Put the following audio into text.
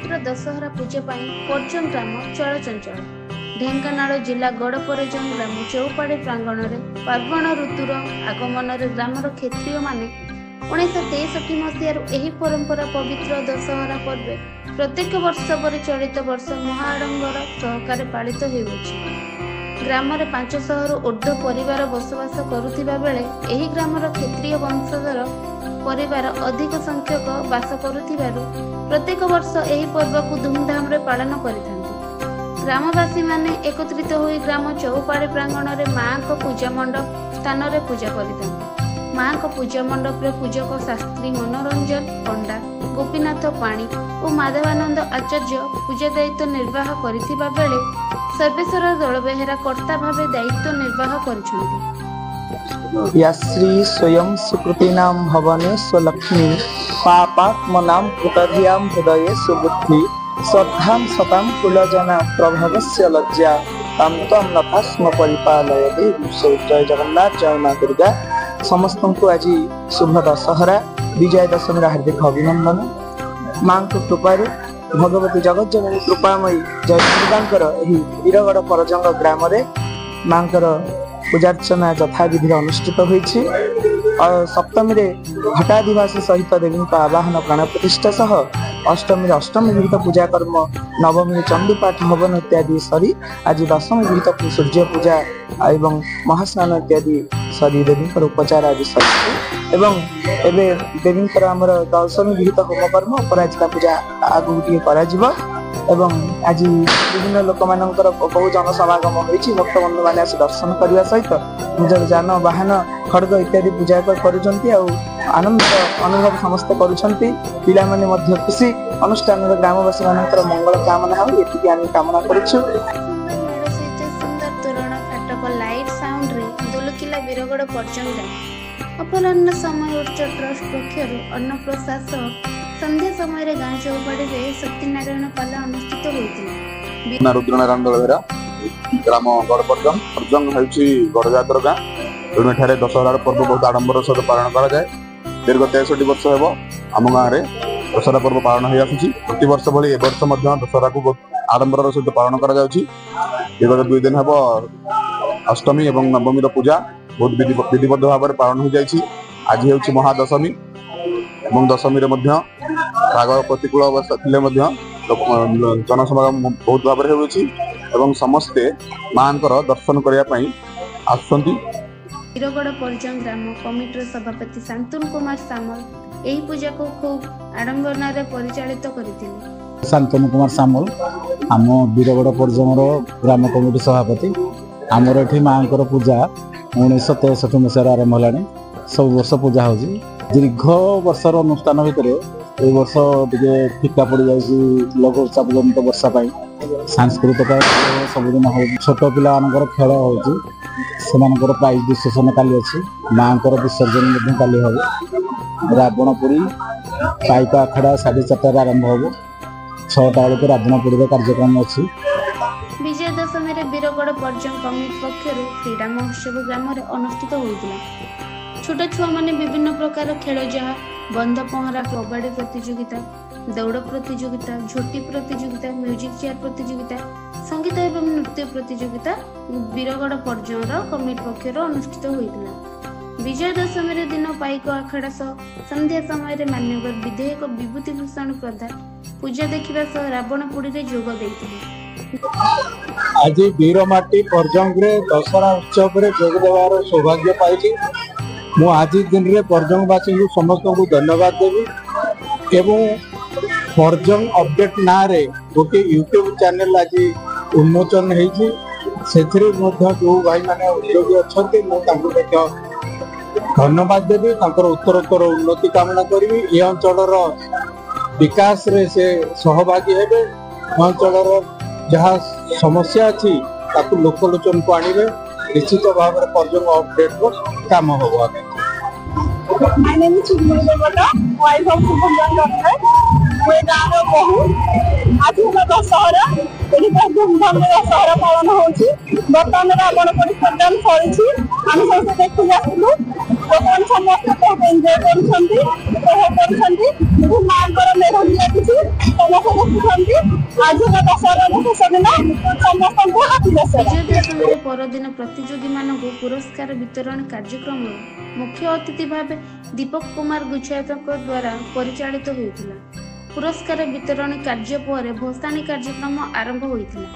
ପବିତ୍ର ଦଶହରା ପୂଜା ପାଇଁ ପରଜଙ୍ଗ ଗ୍ରାମ ଚଳଚଞ୍ଚଳ। ଢେଙ୍କାନାଳ ଜିଲ୍ଲା ଗଡ଼ପରଜଙ୍ଗ ଗ୍ରାମ ଚୌପାଡ଼ି ପ୍ରାଙ୍ଗଣରେ ପାର୍ବଣ ଋତୁର ଆଗମନରେ ଗ୍ରାମର କ୍ଷତ୍ରିୟମାନେ 1963 ମସିହାରୁ ଏହି ପରମ୍ପରା ପବିତ୍ର ଦଶହରା ପର୍ବ ପ୍ରତ୍ୟେକ ବର୍ଷ ପରି ଚଳିତ ବର୍ଷ ମହାଆଡ଼ମ୍ବର ସହକାରେ ପାଳିତ ହେଉଅଛି। ଗ୍ରାମରେ 500ରୁ ଉର୍ଦ୍ଧ୍ୱ ପରିବାର ବସବାସ କରୁଥିବା ବେଳେ ଏହି ଗ୍ରାମର କ୍ଷତ୍ରିୟ ବଂଶଧର ପରିବାର ଅଧିକ ସଂଖ୍ୟକ ବାସ କରୁଥିବାରୁ ପ୍ରତ୍ୟେକ ବର୍ଷ ଏହି ପର୍ବକୁ ଧୁମଧାମରେ ପାଳନ କରିଥାନ୍ତି। ଗ୍ରାମବାସୀମାନେ ଏକତ୍ରିତ ହୋଇ ଗ୍ରାମ ଚୌପାଡ଼ି ପ୍ରାଙ୍ଗଣରେ ମାଆଙ୍କ ପୂଜା ମଣ୍ଡପ ସ୍ଥାନରେ ପୂଜା କରିଥାନ୍ତି। ମାଆଙ୍କ ପୂଜା ମଣ୍ଡପରେ ପୂଜକ ଶାସ୍ତ୍ରୀ ମନୋରଞ୍ଜନ ପଣ୍ଡା, ଗୋପୀନାଥ ପାଣି ଓ ମାଧବାନନ୍ଦ ଆଚାର୍ଯ୍ୟ ପୂଜା ଦାୟିତ୍ୱ ନିର୍ବାହ କରିଥିବା ବେଳେ ସର୍ବେଶ୍ୱର ଦଳବେହେରା କର୍ତ୍ତା ଭାବେ ଦାୟିତ୍ୱ ନିର୍ବାହ କରିଛନ୍ତି। ୟାଶ୍ରୀ ସ୍ୱୟଂ ସୁକୃତିନାಂ ଭବନେ ସ୍ୱଲକ୍ଷ୍ମୀ ପାପାତ୍ମନାಂ କୃତଧିୟାಂ ହୃଦୟେ ସୁବୁଦ୍ଧି ଶ୍ରଦ୍ଧାಂ ସତାಂ କୁଲଜନା ପ୍ରଭବସ୍ୟ ଲଜ୍ଜା ତାಂ ତ୍ୱಂ ନଥାସ୍ମ ପରିପାଲୟ ଦେବୀ। ଜୟ ଜଗନ୍ନାଥ, ଜୟ ମା ଦୁର୍ଗା। ସମସ୍ତଙ୍କୁ ଆଜି ଶୁଭ ଦଶହରା, ବିଜୟା ଦଶମୀର ହାର୍ଦ୍ଦିକ ଅଭିନନ୍ଦନ। ମାଙ୍କ କୃପାରୁ ଭଗବତୀ ଜଗତ ଜନନୀ କୃପାମୟୀ ଜୟ ଦୁର୍ଗାଙ୍କର ଏହି ବୀରଗଡ଼ ପରଜଙ୍ଗ ଗ୍ରାମରେ ମାଙ୍କର ପୂଜାର୍ଚ୍ଚନା ଯଥାବିଧିରେ ଅନୁଷ୍ଠିତ ହୋଇଛି। ସପ୍ତମୀରେ ଘଟାଧିବାସ ସହିତ ଦେବୀଙ୍କ ଆବାହନ ପ୍ରାଣ ପ୍ରତିଷ୍ଠା ସହ ଅଷ୍ଟମୀରେ ଅଷ୍ଟମୀ ବିହିତ ପୂଜା କର୍ମ, ନବମୀରେ ଚଣ୍ଡୀପାଠ ହବନ ଇତ୍ୟାଦି ସରି ଆଜି ଦଶମୀ ବିହିତ ସୂର୍ଯ୍ୟ ପୂଜା ଏବଂ ମହାସ୍ନାନ ଇତ୍ୟାଦି ସରି ଦେବୀଙ୍କର ଉପଚାର ଆଦି ସରିଛି ଏବଂ ଏବେ ଦେବୀଙ୍କର ଆମର ଦଶମୀ ବିହିତ ହୋମ କର୍ମ, ଅପରାଜିତା ପୂଜା ଆଗକୁ ଟିକେ କରାଯିବ। ଏବଂ ଆଜି ବିଭିନ୍ନ ଲୋକମାନଙ୍କର ବହୁ ଜନସମାଗମ ହୋଇଛି। ଭକ୍ତବନ୍ଧୁ ମାନେ ଆସି ଦର୍ଶନ କରିବା ସହିତ ନିଜର ଯାନ ବାହନ ଖଡ୍ଗ ଇତ୍ୟାଦି ପୂଜା କରୁଛନ୍ତି ଆଉ ଆନନ୍ଦ ଅନୁଭବ ସମସ୍ତେ କରୁଛନ୍ତି। ପିଲାମାନେ ମଧ୍ୟ ଖୁସି। ଅନୁଷ୍ଠାନର ଗ୍ରାମବାସୀ ମାନଙ୍କର ମଙ୍ଗଳ କାମନା ହଉ, ଏତିକି ଆମେ କାମନା କରୁଛୁ। ସୁନ୍ଦର ମେଢ଼ ସହିତ ସୁନ୍ଦର ତୋରଣ, ଫାଟକ, ଲାଇଟ୍ ସାଉଣ୍ଡରେ ଦୁଲୁକିଲା ବୀରଗଡ଼ ପରଜଙ୍ଗ ଗ୍ରାମ। ଅପରାହ୍ନ ସମୟ ଉଚ୍ଚ ଟ୍ରଷ୍ଟ ପକ୍ଷରୁ ଅନ୍ନପ୍ରସାଦ ସହ ସନ୍ଧ୍ୟା ସମୟରେ ଗାଁ ଚୌପାଡ଼ିରେ ସତ୍ୟନାରାୟଣ ପାଲା ଅନୁଷ୍ଠିତ ହୋଇଥିଲା। ରୁଦ୍ରନାରାୟଣ ଦଳବେହେରା, ଗ୍ରାମ ଗଡ଼ପରଜଙ୍ଗ। ପରଜଙ୍ଗ ହେଉଛି ଗଡ଼ଜାତର ଗାଁ, ତେଣୁ ଏଠାରେ ଦଶହରାର ପର୍ବ ବହୁତ ଆଡ଼ମ୍ବର ସହିତ ପାଳନ କରାଯାଏ। ଦୀର୍ଘ 63 ବର୍ଷ ହେବ ଆମ ଗାଁରେ ଦଶହରା ପର୍ବ ପାଳନ ହୋଇ ଆସୁଛି। ପ୍ରତିବର୍ଷ ଭଳି ଏ ବର୍ଷ ମଧ୍ୟ ଦଶହରାକୁ ବହୁତ ଆଡ଼ମ୍ବରର ସହିତ ପାଳନ କରାଯାଉଛି। ବିଗତ 2 ଦିନ ହେବ ଅଷ୍ଟମୀ ଏବଂ ନବମୀର ପୂଜା ବହୁତ ବିଧିବଦ୍ଧ ଭାବରେ ପାଳନ ହୋଇଯାଇଛି। ଆଜି ହେଉଛି ମହାଦଶମୀ ଏବଂ ଦଶମୀରେ ମଧ୍ୟ ପାଗ ପ୍ରତିକୂଳ ଅବସ୍ଥା ଥିଲେ ମଧ୍ୟ ଜନସମାଗମ ବହୁତ ଭାବରେ ହେଉଅଛି ଏବଂ ସମସ୍ତେ ମାଙ୍କର ଦର୍ଶନ କରିବା ପାଇଁ ଆସୁଛନ୍ତି। ବୀରଗଡ଼ ପରଜଙ୍ଗ ଗ୍ରାମ କମିଟିର ସଭାପତି ଶାନ୍ତନୁ କୁମାର ସାମଲ ଏହି ପୂଜାକୁ ଖୁବ୍ ଆଡ଼ମ୍ବରରେ ପରିଚାଳିତ କରିଥିଲେ। ଶାନ୍ତନୁ କୁମାର ସାମଲ, ଆମ ବୀରଗଡ଼ ପରଜଙ୍ଗର ଗ୍ରାମ କମିଟି ସଭାପତି। ଆମର ଏଠି ମାଆଙ୍କର ପୂଜା 1963 ମସିହାରୁ ଆରମ୍ଭ ହେଲାଣି। ସବୁ ବର୍ଷ ପୂଜା ହେଉଛି। ଦୀର୍ଘ ବର୍ଷର ଅନୁଷ୍ଠାନ ଭିତରେ ଏଇ ବର୍ଷ ଟିକେ ଫିକା ପଡ଼ିଯାଉଛି ଲଘୁଚାପ ଜନିତ ବର୍ଷା ପାଇଁ। ସାଂସ୍କୃତିକ ସବୁଦିନ ହେଉଛି, ଛୋଟ ପିଲାମାନଙ୍କର ଖେଳ ହେଉଛି, ସେମାନଙ୍କର ପ୍ରାଇଜ୍ ଡିଷ୍ଟ୍ରିବ୍ୟୁସନ୍ କାଲି ଅଛି। ମାଆଙ୍କର ବିସର୍ଜନ ମଧ୍ୟ କାଲି ହେବ। ରାବଣପୋଡ଼ି ପାଇକ ଆଖଡ଼ା 4:30ରେ ଆରମ୍ଭ ହେବ। 6ଟା ବେଳକୁ ରାବଣପୋଡ଼ିର କାର୍ଯ୍ୟକ୍ରମ ଅଛି। ବିଜୟା ଦଶମୀରେ ବୀରଗଡ଼ ପରଜଙ୍ଗ କମିଟି ପକ୍ଷରୁ କ୍ରୀଡ଼ା ମହୋତ୍ସବ ଗ୍ରାମରେ ଅନୁଷ୍ଠିତ ହୋଇଥିଲା। ଛୋଟ ଛୁଆମାନେ ବିଭିନ୍ନ ପ୍ରକାର ଖେଳ ଯାହା ବନ୍ଧ ପହଁରା, କବାଡ଼ି ପ୍ରତିଯୋଗିତା, ଦୌଡ଼ ପ୍ରତିଯୋଗିତା, ଝୋଟି ପ୍ରତିଯୋଗିତା, ମ୍ୟୁଜିକ୍ ଚେୟାର ପ୍ରତିଯୋଗିତା, ସଙ୍ଗୀତ ଏବଂ ନୃତ୍ୟ ପ୍ରତିଯୋଗିତା ବୀରଗଡ଼ ପରଜଙ୍ଗର କମିଟି ପକ୍ଷରୁ ଅନୁଷ୍ଠିତ ହୋଇଥିଲା। ବିଜୟା ଦଶମୀର ଦିନ ପାଇକ ଆଖଡ଼ା ସହ ସନ୍ଧ୍ୟା ସମୟରେ ମାନ୍ୟବର ବିଧାୟକ ବିଭୂତି ଭୂଷଣ ପ୍ରଧାନ ପୂଜା ଦେଖିବା ସହ ରାବଣ ପୋଡ଼ିରେ ଯୋଗ ଦେଇଥିଲେ। ଆଜି ବୀରମାଟି ପରଜଙ୍ଗରେ ଦଶହରା ଉତ୍ସବରେ ଯୋଗ ଦେବାର ସୌଭାଗ୍ୟ ପାଇଲି। ମୁଁ ଆଜି ଦିନରେ ପରଜଙ୍ଗବାସୀଙ୍କୁ ସମସ୍ତଙ୍କୁ ଧନ୍ୟବାଦ ଦେବି ଏବଂ ପରଜଙ୍ଗ ଅପଡେଟ୍ ନାଁରେ ଗୋଟିଏ ୟୁଟ୍ୟୁବ ଚ୍ୟାନେଲ ଆଜି ଉନ୍ମୋଚନ ହେଇଛି। ସେଥିରେ ମଧ୍ୟ ଯେଉଁ ଭାଇମାନେ ଉଦ୍ୟୋଗୀ ଅଛନ୍ତି ମୁଁ ତାଙ୍କୁ ମଧ୍ୟ ଧନ୍ୟବାଦ ଦେବି। ତାଙ୍କର ଉତ୍ତରୋତ୍ତର ଉନ୍ନତି କାମନା କରିବି। ଏ ଅଞ୍ଚଳର ବିକାଶରେ ସେ ସହଭାଗୀ ହେବେ। ଏ ଅଞ୍ଚଳର ଯାହା ସମସ୍ୟା ଅଛି ତାକୁ ଲୋକଲୋଚନକୁ ଆଣିବେ। ନିଶ୍ଚିତ ଭାବରେ ପରଜଙ୍ଗ ଅପଡେଟ୍ର କାମ ହବ। My name is Chudmuni Debata, wife of Shubhanjan Doctor. ମୁଁ ଏ ଗାଁର ବୋହୂ। ଆଜି ହେଲା ଦଶହରା। ଏଠି ବହୁତ ଧୁମଧାମରେ ଦଶହରା ପାଳନ ହଉଛି। ବର୍ତ୍ତମାନ ରାବଣ ପୋଡ଼ି ପ୍ରୋଗ୍ରାମ ସରିଛି। ଆମେ ସମସ୍ତେ ଦେଖିକି ଆସିଲୁ। ଲୋକମାନେ ସମସ୍ତେ ବହୁତ ଏନ୍ଜୟ କରୁଛନ୍ତି, ଉପଭୋଗ କରୁଛନ୍ତି। ଏଠି ମାଙ୍କର ମେଢ ବି ଲାଗିଛି। ସମସ୍ତେ ଦେଖୁଛନ୍ତି। ଆଜି ହେଲା ଦଶହରାର ଶେଷ ଦିନ, ସମସ୍ତଙ୍କୁ ହାପି ଦଶହରା। ବିଜୟଦଶମୀରେ ପରଦିନ ପ୍ରତିଯୋଗୀମାନଙ୍କୁ ପୁରସ୍କାର ବିତରଣ କାର୍ଯ୍ୟକ୍ରମ ମୁଖ୍ୟ ଅତିଥି ଭାବେ ଦୀପକ କୁମାର ଗୁଛାୟତଙ୍କ ଦ୍ୱାରା ପରିଚାଳିତ ହୋଇଥିଲା। ପୁରସ୍କାର ବିତରଣ କାର୍ଯ୍ୟ ପରେ ଭସାଣି କାର୍ଯ୍ୟକ୍ରମ ଆରମ୍ଭ ହୋଇଥିଲା।